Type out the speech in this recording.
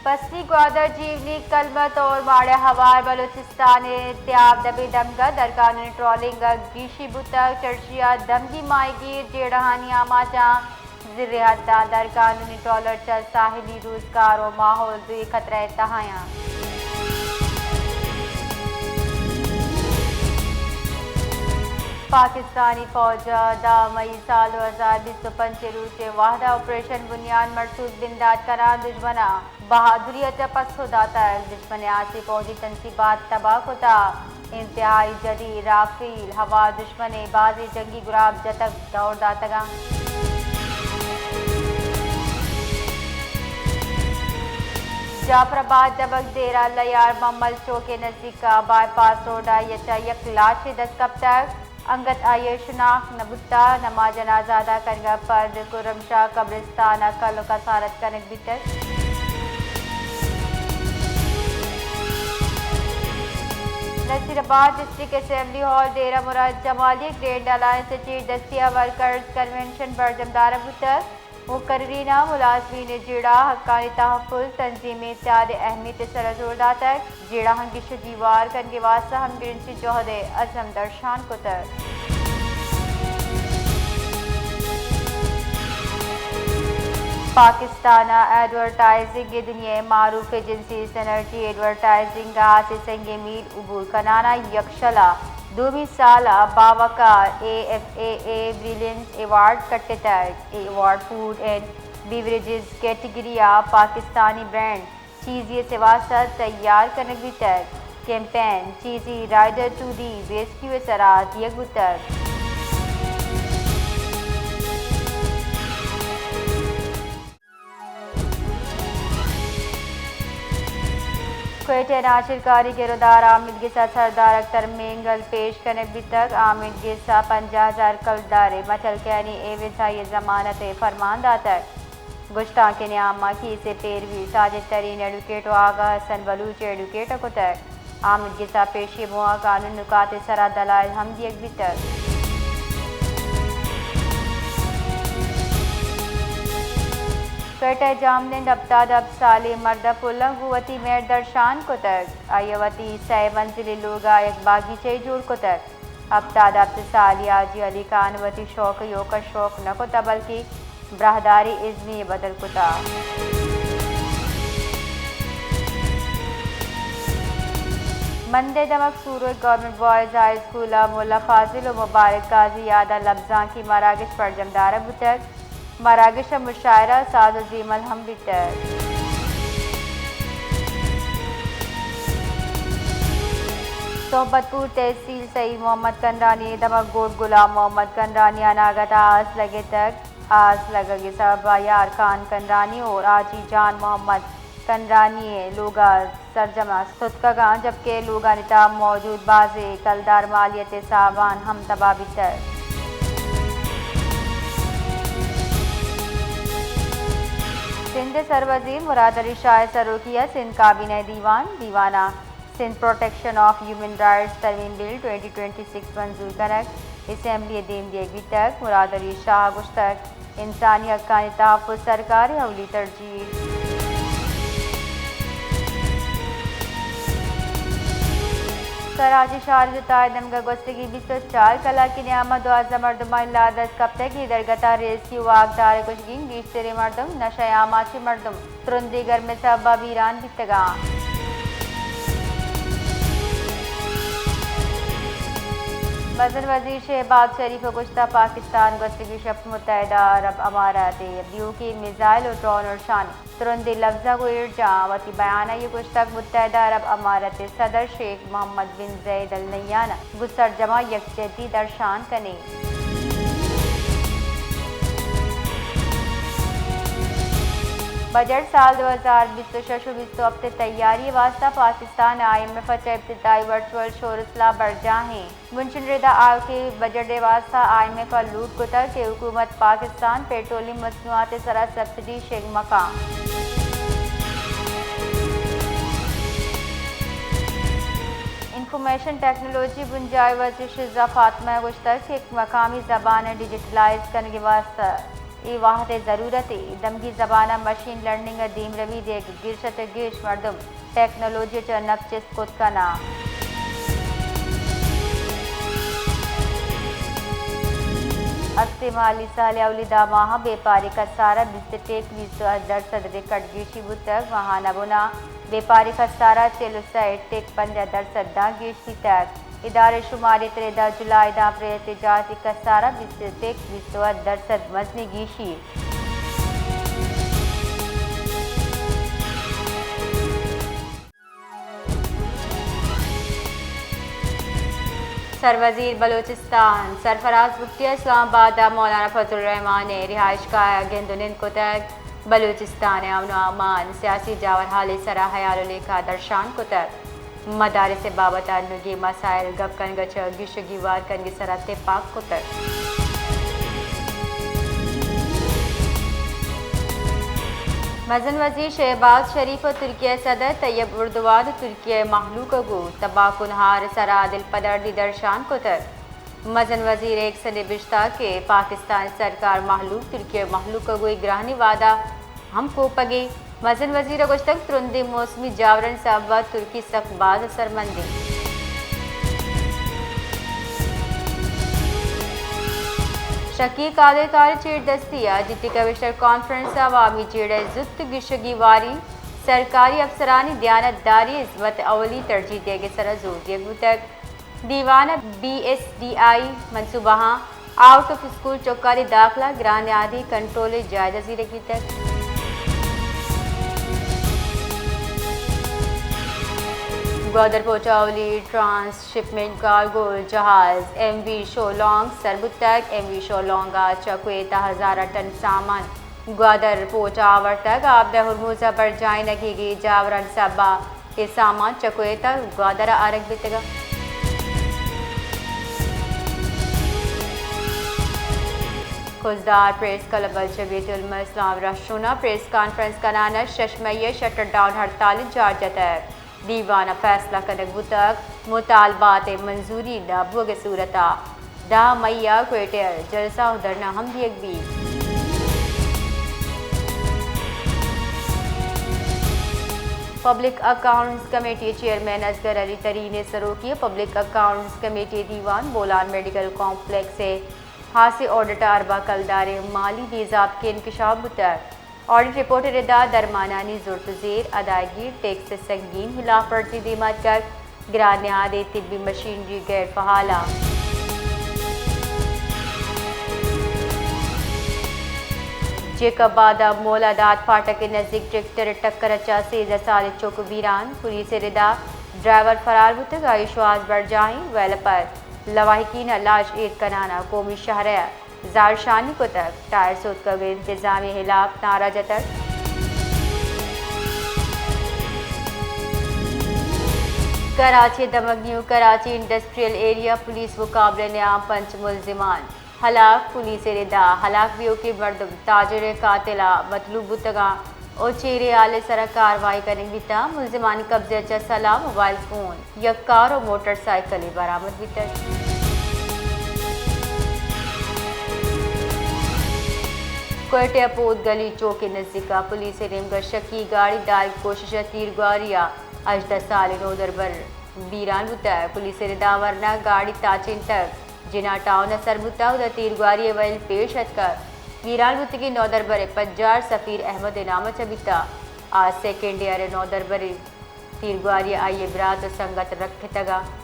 پسنی گوادر جیونی کلمت اور ماڑے ہوار بلوچستان ء تیاب دبی دمگا در قانونی ٹرالنگ ء گیشی بوتگ، چرشی ء دمگی ماہیگیر جیڑہانی آماچاں زر حداں در قانونی ٹرالر چہ ساحلی روزگار و ماحول دوئی خطرہ ء تہایاں۔ پاکستانی فوج ء دہ مئی سال دو ہزار بیست و پنچ ء روچ ء وہد ء آپریشن بنیاد مرسوخ بندات کنان دژمن ء بہادری ء چہ پسو داتگ، دژمن ء آسے فوجی تنصیبات تباہ کتگ، انتہائی جدی رافیل ہوار دژمن ء بازیں جنگی گراب جتگ دور داتگ انت۔ جعفر آباد دمگ دیرہ لیار ممل چوک ء نزیک ء بائی پاس روڈ ء چہ یک لاشے دست کپتگ۔ انگت آئی ء شناخت نہ بوتگ۔ نماز جنازہ ادا کنگ ء پد کرم شاہ قبرستان ء کل ء کسارت کنگ بیتگ۔ نصیر آباد ڈسٹرکٹ اسمبلی ہال ڈیرہ مراد جمالی گرینڈ الائنس ء چیر دستی ء ورکرز کنونشن برجم دارگ بوتگ۔ مقررین ء ملازمین ء جیڑہ حقانی تحفظ تنظیم اتحاد ء اہمیت ء سرا زور داتگ۔ جیڑہاں گیش ء گیوار کنگ ء واستہ ہم گرنچی جہد ء عزم درشان کتگ۔ پاکستان ء ایڈورٹائزنگ ء دنیا ء معروف ایجنسی سنرجی ایڈورٹائزنگ ء آسے سنگ ء میل عبور کنان ء یکشل ء دومی سال ء باوقار A F A A brilliance award کٹتگ۔ اے award food and beverages category ء پاکستانی برانڈ چیزی ء سواست تیار کنگ بیتگ۔ Campaign Cheezious rider to the rescue ء سرا دیگ بوتگ۔ کوئٹہ ء ناشرکاری گرودار آمید گس ء سردار اختر مینگل پیش کنگ بیتگ۔ آمید گس ء پنجاہ ہزار کلدار ء مچل کیانی ایوز آئی ء ضمانت ء فرمان داتگ۔ گشتانک ء نیام ء کیس ء پیروی ساجد ترین ایڈوکیٹ و آغا حسن بلوچ ایڈوکیٹ ء کتگ۔ آمید گس ء پیشی بوہاں قانون نکات ء سرا دلائل ہم دیگ بیتگ۔ کوئٹہ ء جامنند ہپتاد ہپت سالی مرد ء پلان گوں وتی مہر درشان کتگ۔ آئی ء وتی سئے منزلی لوگ ء یک باگیچہ جوڑ کتگ۔ ہپتاد ہپت سالی حاجی علی خان وتی شوق ء یوک ء شوق نہ کتہ بلکیں براہداری ازمی ء بدل کتہ۔ مند ء دمگ سوروئی گورنمنٹ بوائز ہائی اسکول ء ملا فاضل و مبارک قاضی یاد ء لبزانکی مراگش برجم دارگ بوتگ۔ مراگش ء مشاعرہ، ساز و زیمل ہم بیتگ۔ صحبت پور تحصیل سعید محمد کنرانی ء دمگ گوٹ غلام محمد کنرانی اناگت ء آس لگتگ۔ آس لگگ ء سبب ء یار خان کنرانی اور حاجی جان محمد کنرانی ء لوگ ء سرجم ء ستکگ انت، جبکہ لوگانی تہا موجود بازیں کلدار مالیت ء سامان ہم تباہ بیتگ۔ سندھ ء سروزیر مراد علی شاہ ء سروکی ء سندھ کابینہ ء دیوان، دیوان ء Sindh protection of human rights ترمیم بل ٹوئنٹی ٹوئنٹی سکس منظور کنگ اسمبلی ء دیم دیگ بیتگ۔ مراد علی شاہ ء گوشتگ، انسانی حقانی تحفظ سرکار ء اولی ترجیح۔ سراجی شارجہ ء تہا دمگ ء گوستگیں بیست ء چار کلاکے ء نیام ء دوازدہ مردمانی لاش دست کپتگ۔ اے درگت ء ریسکیو واکدار ء گوشگ انت گیشتریں مردم نشہ ء آماچیں مردم ترندیں گرم ء سبب ء بیران بیتگ انت۔ مزن وزیر شہباز شریف ء گوشتگ پاکستان گوستگیں شپ متحدہ عرب امارات ء دیوکیں میزائل و ڈرون ارشانی ترندیں لبزاں گوں ایرجاہ۔ وتی بیان ء گوشتگ متحدہ عرب امارات ء صدر شیخ محمد بن زید النہیان ء گوں سرجم ء یکجہتی درشان کنیں۔ بجٹ سال دو ہزار بیست و شش و بیست و ہپت ء تیاری ء واستہ پاکستان ء آئی ایم ایف ء چہ ابتدائی ورچوئل شور ء سلاہ برجاہ ایں۔ گونچن ردا آؤکیں بجٹ ء واستہ آئی ایم ایف ء لوٹ کتگ کہ حکومت پاکستان پیٹرولیم مصنوعات ء سرا سبسڈی شنگ مکن۔ انفارمیشن ٹیکنالوجی بنجاہی وزیر شزہ فاطمہ ء گوشتگ کہ مقامی زبان ء ڈیجیٹلائز کنگ ء واستہ اے وھد ءِ ضرورت اِنت، دمگی زبان ءَ مشین لرننگ ءِ دیمروی دیگ، گیش ءَ چہ گیش مردم ٹیکنالوجی ءَ چہ نپ چست کت کن اَنت۔ استعمالی سال ءِ اولی دہ ماہ ءَ بیپاری کسار ءَ بیست ٹیک بیست ءُ ہشت درسد ریکارڈ گیشی بوتگ، ماہانہ بن ءَ بیپاری کسار ءَ چل ءُ سئے ٹیک پنجاہ درسد داں گیش بیتگ۔ ادارہ شماری ءِ تر ءَ داں جولائی داں پرے ءَ تجارتی کسار ءَ بیست ٹیک بیست ءُ ہشت درسد مزنیں گیشی۔ سروزیر بلوچستان سرفراز بگٹی ءَ اسلام آباد ءَ مولانا فضل الرحمان ءِ رہائشگاہ ءَ گند ءُ نند کتگ۔ بلوچستان ءِ امن ءُ امان، سیاسی جاورحال ءِ سرا ہیال ءُ لیکہ درشان کتگ۔ مدارس ءِ بابت ءَ انوگیں مسائل گپ کنگ ءَ چہ گیش ءُ گیوار کنگ ءِ سرا تپاک کتگ۔ مزن وزیر شہباز شریف ءُ ترکیہ ءِ صدر طیب اردوان ءَ ترکیہ ءِ مہلوک ءَ گوں تباہ کنہار ءِ سرا دلپدردی درشان کتگ۔ مزن وزیر ایکس ءَ نبشتہ کہ پاکستان ءِ سرکار مہلوک، ترکیہ ءِ مہلوک ءَ گوں اے گرانیں وعدہ ہمکوپگیں۔ مزن وزیر ءَ گوشتگ، ترندیں موسمی جاورانی سبب ءَ ترکی سک باز اثرمند اِنت۔ شکی قادر کار ءِ چیردستی ءَ ڈپٹی کمشنر کانفرنس ءَ عوامی جیڑہ ءِ زوت گیش ءُ گیواری، سرکاری افسرانی دیانتداری، ہزمت اولی ترجیح دیگ ءِ سرا زور دیگ بوتگ۔ دیوان ءَ بی ایس ڈی آئی منصوبہاں، آؤٹ آف اسکول چکانی داخلہ، گران نہادی کنٹرول ءِ جائزہ زیرگ بیتگ۔ گوادر پورٹ ءَ اولی ٹرانس شپمنٹ کارگو جہاز ایم وی شولانگ سر بوتگ۔ ایم وی شولانگ ءَ چہ کویت ءَ ہزاراں ٹن سامان گوادر پورٹ ءَ آورتگ۔ آبدہ ہرمز ءَ برجاہینگیگیں جاورانی سبب ءَ اے سامان چہ کویت ءَ گوادر ءَ آرگ بیتگ۔ خضدار پریس کلب ءَ چہ بیت المال اسلام رہشون ءَ پریس کانفرنس کنان ءَ شش مئی ءِ شٹر ڈاؤن ہڑتال جار جتگ۔ دیوان ءَ فیصلہ کنگ بوتگ، مطالبات ءِ منظوری نہ بوگ ءِ صورت ءَ دہ مئی ءَ کوئٹہ ءَ جلسہ ءُ دھرنا ہم دیگ بیت۔ پبلک اکاؤنٹس کمیٹی ءِ چیئرمین اصغر علی ترین ءِ سروکی ءَ پبلک اکاؤنٹس کمیٹی ءِ دیوان بولان میڈیکل کمپلیکس ءِ ہاسیں آڈٹ ءَ ارباں کلداریں مالی بے ضابطگیں انکشاف بوتگ۔ آڈٹ رپورٹ ءِ ردا درمانانی زرت ءُ زیر، ادائیگی، ٹیکس ءِ سنگین ہلاپ ورزی دیم ءَ اتکگ، گران نہادیں طبی مشینری غیر فعال ءَ۔ جیکب آباد ءَ مولا داد پھاٹک ءِ نزیک ٹریکٹر ءِ ٹکر ءَ چہ سیزدہ سالیں چک بیران، پولیس ءِ ردا ڈرائیور فرار بوتگ، آئی ءِ شوہاز برجاہیں، ویل ءَ پر لواحقین ءَ لاش ایر کنان ءَ قومی شاہراہ ءَ زہرشانی کتگ، ٹائر سوتکگ ءُ انتظامیہ ءِ ہلاپ نعرہ جتگ۔ کراچی ءِ دمگ نیو کراچی انڈسٹریل ایریا پولیس مقابلہ ءَ نیام پنچ ملزمان ہلاک، پولیس ءِ ردا ہلاک بیوکیں مردم تاجر ءِ قاتل ءَ مطلوب بوتگ اَنت ءُ چیریں ہال ءِ سرا کاروائی کنگ بیتگ۔ ملزمانی قبضہ ءَ چہ سلاہ، موبائل فون، یک کار ءُ موٹر سائیکلے برآمد بیتگ۔ کوئٹہ ءِ پود گلی چوک ءِ نزیک ءَ پولیس ءِ نیمگ ءَ شکی گاڑی دارگ ءِ کوشش ءَ تیرگواری ءَ ہژدہ سالیں نودربر بیران بوتگ۔ پولیس ءِ ردا ورنا گاڑی تاچینتگ، جناح ٹاؤن ءَ سر بوتگ، اودا تیرگواری ءِ ویل پیش اتکگ۔ بیران بوتگیں نودربر ءِ پجار سفیر احمد ءِ نام ءَ چہ بیتگ۔ آ سیکنڈ ایئر ءِ نودربرے۔ تیرگواری ءَ آئی ءِ برات ءُ سنگت رکھتگ ءُ